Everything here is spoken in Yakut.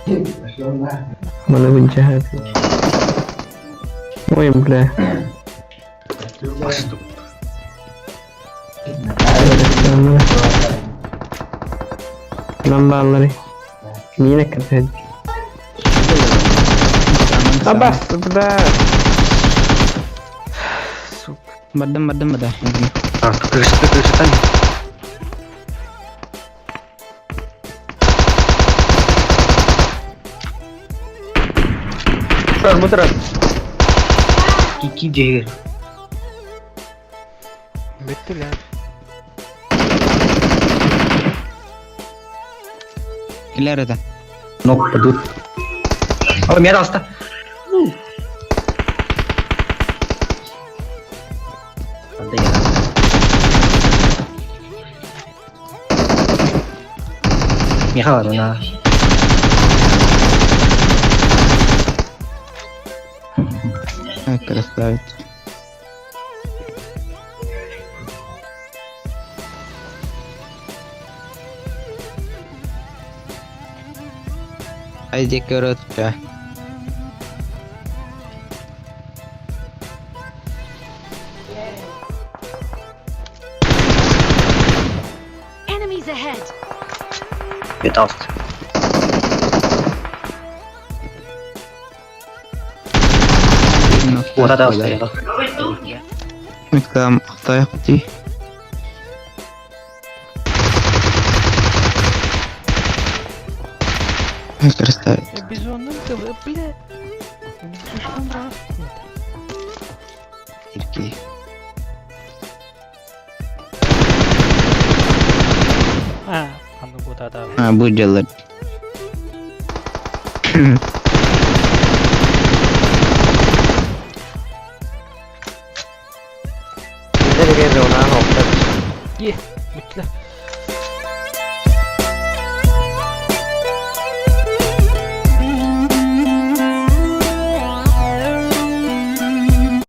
Маны былдьаһар. Ой, бля. Нам бааллары. Миинэ кэтэ. Абас, бля. Сука. Бардым, бардым, бада. Крышты, крышытан. Турар, бу турар. Кики дьиһигэр. Бүттүлэр. Килэр это. Нок падут. О, миэхэ таҕыста. Миэхэ барына. Красавец. Айди коротко. Enemies ahead! Пяталст. Вот это стояло. Там хтайхти. Красавец. Бизонным тылы, бля. Слишком раз. Ирки. А, а ну куда да. А, будет делать. Е, бүттүлэр.